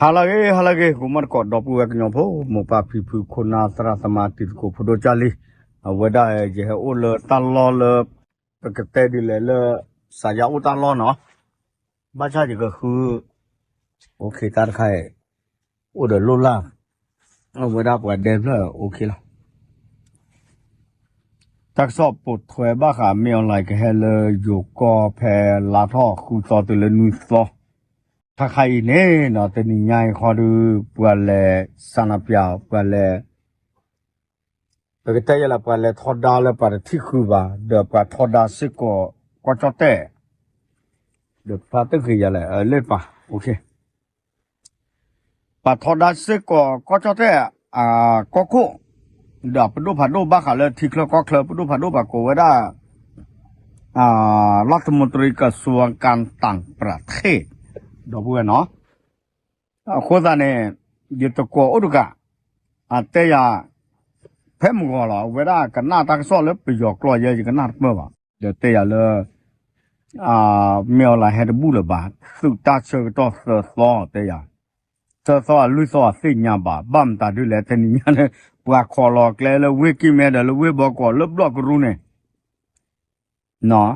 ဟါလၢအဂ့ၤ ဟါလၢအဂ့ၤ ဂီၤမီတကိး ဒီပုၢ်ဝဲၢ်ကညီဖိ မိၢ်ပၢ်ဖံဖု ခိၣ်နၢ်သရၣ်သမါ တံၤသကိးဖိဒိၣ်ကၢ်လံ, အဝဲဒၣ်ယဟဲအိၣ်လၢတၢ်လီၢ်လၢ ပကတဲဒ်လဲၣ်လၢ စးယါအိၣ်တၢ်လီၢ်နီၤ, ဘၣ်ဆၣ်ယကဃု အိၣ်ခ့တၢ်တခါအံၤ အိၣ်ဒီးလိၣ်လၢ် အဝဲဒၣ်ပှၤဒဲဖျၢၣ်အိၣ်ခ့လီၤ. တၢ်ကစီၣ်ပိာ်ထွဲဘၣ်ဃး မ့ၢ်အီၣ်လဲၣ်ကဟဲလၢယိၤကီၢ်ဖဲလါထီၣ်ဃုသီတုၤလၢနွံသီ, ခါခါအံၤန့ၣ်နီၤ တနံၤညါအံၤဃီဒီး ပှၤလဲၤဆန္ဒပြ ပှၤလဲၤ ပကတဲယဲလၢပှၤလဲၤထီဒါလၢပှၤတထံၣ်ဃုာ်ဘၣ် ဒီးပှၤထီဒါစ့ၢ်ကီးကီၢ်ကၠီၣ်တဲၣ်, ဒီးဖါတဂ့ၤယဲလဲၣ် လၢပှၤ ပှၤထီဒါစ့ၢ်ကီးကီၢ်ကၠီၣ်တဲၣ် ကီၢ်ခိၣ်, ဒီးပဒိၣ်ဖးဒိၣ်ဘၣ်ဃးလၢထံချၢကီၢ်ချၢ ပဒိၣ်ဖးဒိၣ်ပှၤကိးဝဲဒၣ် လၢသမူတရံကစွၢကၣ်တၢ်ပြးထ့ၣ် ဒီပုၢ်ဝဲၢ်နီၤ, အဃိသတးန့ၣ် ယတကိးအိၣ်တဂၤ အတဲယၤ ဖဲမုၢ်ဂီၤလီၤ အဝဲဒၣ်ကနၣ်တၢ်ကစီၣ်လၢပယီၤကျိာ်ယဲ ယကနၣ်တပၢၢ်ဘၣ် ဒီးတဲယၤလၢ မ့ၢ်အီၣ်လဲၣ်ဟဲတဘူၣ်လၢၤဘၣ် သုးတၢ်ဆၢကတီၢ်သၢသီတဲယၤ, သၢသီအလွံၢ်သီအသ့ၣ်ညါဘၣ် ဘၣ်မတၤဒ်လဲၣ် တနံၤညါန့ၣ် ပှၤခိးလီၤကျဲလၢဝ့ၢ်ကံၢ်မဲဒီးလၢဝ့ၢ်ဘီကီးလၢဘျီၣ်ကရူၢ်န့ၣ်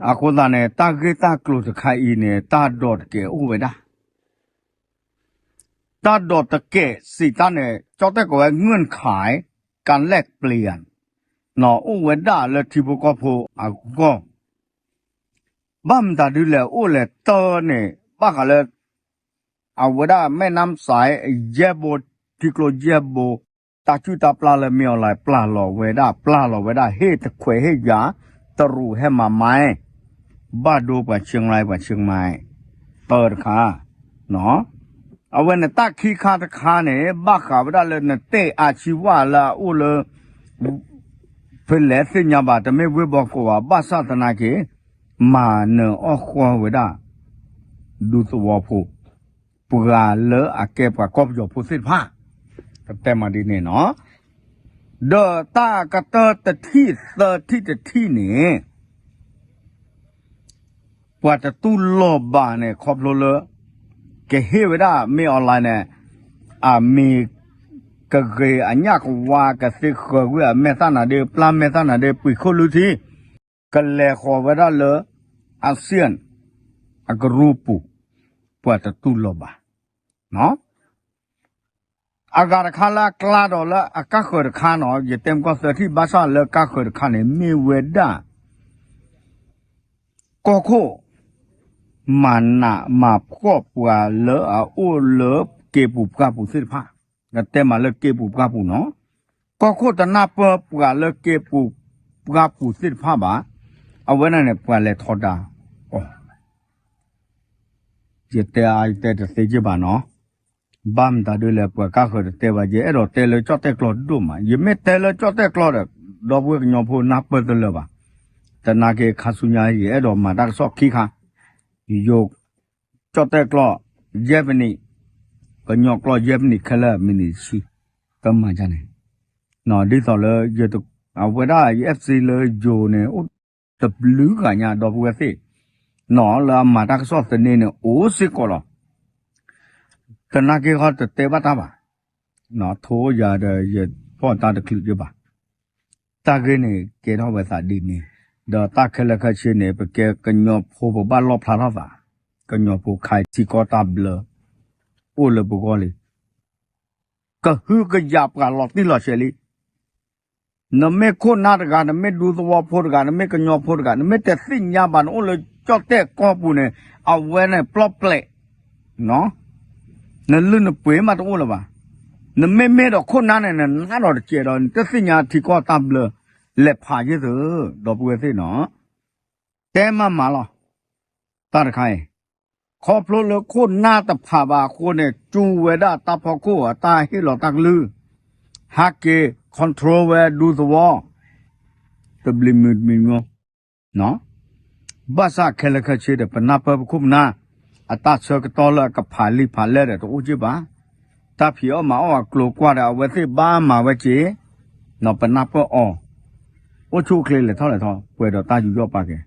အဃိသတးန့ၣ် တၢ်ဂ့ၢ်တၢ်ကျိၤတခါအံၤန့ၣ် တၢ်ဒိးတကဲးအိၣ်ဝဲဒၣ် တၢ်ဒိးတကဲးစံးတၢ်န့ၣ် ကၠီၣ်တဲၣ်ကိးဝဲ ငွၢ်ခၢၣ် ကလဲၣ်ပျံၤ အိၣ်ဝဲဒၣ်လၢထံဖိကီၢ်ဖိအဂီၢ်, ဘၣ်မတၤဒ်လဲၣ်အိၣ်လဲၣ်တၢ်န့ၣ် ဘၣ်ဃးလၢ အဝဲဒၣ်မဲၢ်နါစဲး ယဲၢ်ဘိ ထံကျိယဲၢ်ဘိ တၢ်စုၣ်တၢ်ပျၢ်လၢမ့ၢ်အီၣ်လဲၣ်ပျၢ်လီၤဝဲဒၣ် ပျၢ်လီၤဝဲဒၣ် ဟ့ၣ်တခွဲးဟ့ၣ်ယာ် တရူးဟဲမၤမါ ဘၣ်ဒိပှၤဆ့ငါ ပှၤဆ့ငါ တၢ်တခါ အဝဲန့ၣ်တၢ်ခံခါတခါန့ၣ် ဘၣ်ဃးဝဲဒၣ်လၢနတဲအါဆံဝၣ်လၢအအိၣ်လၢ ဖဲလဲၣ်သ့ၣ်ညါဘၣ် တမ့ၢ်ဝ့ၢ်ဘီကီးဘၣ် ဘၣ်ဆၣ်သနာ်က့ မၤနၢၤအီၣ်ဃီဝဲဒၣ် ဒူသဝီဖိ ပှၤလၢအကဲပှၤကီၢ်ပယီၤဖိသ့ၣ်တဖၣ် ကတဲမၤဒ်န့ၣ်နီၤ ဒီးတၢ်ကတၢၢ်တထံၣ်သၢထံၣ်တထံၣ်န့ၣ် ပှၤတတူၢ်လိာ်ဘၣ်န့ၣ် ခီဖျိလၢ ကဟ့ၣ်ဝဲဒၣ်မ့ၢ်အီၣ်လဲၣ်န့ၣ် အမံၤကဂ့ၤအညၣ်ကဝါ ကသ့ဃၢၤကွံာ်အမဲာ်သၣ်နၤဒ့ ပျၢ်မဲာ်သၣ်နၤဒ့ ပှံၤခိၣ်လုၢ်ထံ ကလဲၤဃီၤဝဲဒၣ်လၢ အစ့ၣ် အကရူၢ်ပူၤ ပှၤတတူၢ်လိာ်ဘၣ် အဂၤတခါလၢအကျါဒီးလၢအကါဃၢၤတခါနီၤ ယတဲမကီၢ်သၢထံၣ် ဘၣ်ဆၣ်လၢကါဃၢၤတခါန့ၣ် မ့ၢ်ဝဲဒၣ် ကီၢ်ခိၣ် မၤနးမၤဖှီၣ်ပှၤလၢအအိၣ်လၢက့ၤပူၤပှၢ်ပူၤသ့ၣ်တဖၣ်, ကတဲမးလၢက့ၤပူၤပှၢ်ပူၤနီၤ, ကီၢ်ခိၣ်တနၢ်ပၢၢ်ပှၤလၢက့ၤပူၤပှၢ်ပူၤသ့ၣ်တဖၣ်ဘၣ်, အဝဲဒၣ်န့ၣ် ပှၤလဲၤထီဒါအီၤ ယတဲအါယတဲတသ့က့ဘၣ်နီၤ, ဘၣ်မတၤဒ်လဲၣ် ပှၤကါဃၢၤတတဲဘၣ် ယအဲၣ်ဒိးတဲလၢကၠီၣ်တဲၣ်ကျိာ်ဒိၣ်မး ယမ့ၢ်တဲလၢကၠီၣ်တဲၣ်ကျိာ်ဒီး ဒီပုၢ်ဝဲၢ်ကညီဖိနၢ်ပၢၢ်တလၢာ်ဘၣ်, သနာ်က့ခါဆူညါ ယအဲၣ်ဒိးမၤတၢ်ကစီၣ်ခံခါ, ယိၤ ကၠီၣ်တဲၣ်ကျိာ် ယဲၢ်မံးနံး, ကညီကျိာ်ယဲၢ်မံးနံး ခဲလၢာ်မံးနံးတဆံ, တမၤဒ်န့ၣ်, ဒ်သိးလၢ အဝဲဒၣ် ယ FC လၢယိၤန့ၣ် အိၣ်တဘျုးဂၤညါ ဒီပုၢ်ဝဲၢ်သ့ၣ်, လၢအမၤတၢ်ကစီၣ်သန့န့ၣ် အိၣ်စ့ၢ်ကီးလီၤ, သနာ်က့ဃီတတဲဘၣ်တၢ်ဘၣ်, ထိယၤဒီး ယဖီၣ်တၢ်တချုးက့ဘၣ် တၢ်ဂ့ၢ်န့ၣ် ကဲထီၣ်ဝဲသးဒ်န့ၣ်, ဒီးတၢ်ခဲလၢာ်ခဲဆ့န့ၣ် ပကဲကညီဖိပဘၣ်လီၣ်ဖျါထီၣ်သး, ကညီဖိခါထံကီၢ်တၢ်ဘျၢ အိၣ်လၢပဂီၢ်လံ, ကဟုကယာ်ပှၤလီၤတံၢ်လီၤဆဲးလံ, နမ့ၢ်ခိၣ်နၢ်တဂၤ နမ့ၢ်ဒူသဝီဖိတဂၤ နမ့ၢ်ကညီဖိတဂၤ နမ့ၢ်တသ့ၣ်ညါဘၣ် နအိၣ်လၢကၠီၣ်တဲၣ်ကီၢ်ပူၤန့ၣ် အဝဲန့ၣ်ပျီၣ်ပျဲး နလုၢ်နပှ့ၤမးတအိၣ်လၢၤဘၣ်, နမ့မ့ၢ်ဒီးခိၣ်နၢ်န့ၣ် နနါဒီးတကဲးဒီး နတသ့ၣ်ညါထံကီၢ်တၢ်ဘျၢ လဲၤဖးယ့ၢ်သု ဒီပုၢ်ဝဲၢ်သ့ၣ်နီၤ, တဲမးမးလီၤ, တၢ်တခါအံၤ, ခီဖျိလၢခိၣ်နၢ်တဖးဘၣ်အဃိန့ၣ် ကၠူဝဲဒၣ်တၢ်ဖီခိၣ်အတၢ်ဟ့ၣ်လီၤတၢ်ကလုၢ်, ဟဲက့ၤ control ဝဲဒူသဝီ တဘျီမံၤတမံၤမံၤ, ဘၣ်ဆၣ်ခဲလၢာ်ခဲဆ့ဒီး ပနၢ်ပၢၢ်ပခိၣ်ပနၢ် အတၢ်ဆၢကတီၢ်လၢအကဖးလံာ်ဖးလဲၢ်ဒီးတအိၣ်က့ဘၣ်, တၢ်ဖံးအီၣ်မၤအီၣ်အကျိၤကွၢ်ဒီး အဝဲသ့ၣ်ဘၣ်မၤဝဲက့ၤ, ပနၢ်ပၢၢ်အီၤ, အိၣ်ဆူၣ်အိၣ်ချ့လဲၤထီၣ်လဲၤထီ ပှဲၤဒီးတၢ်ယူးယီၣ်ပာ်ကဲ,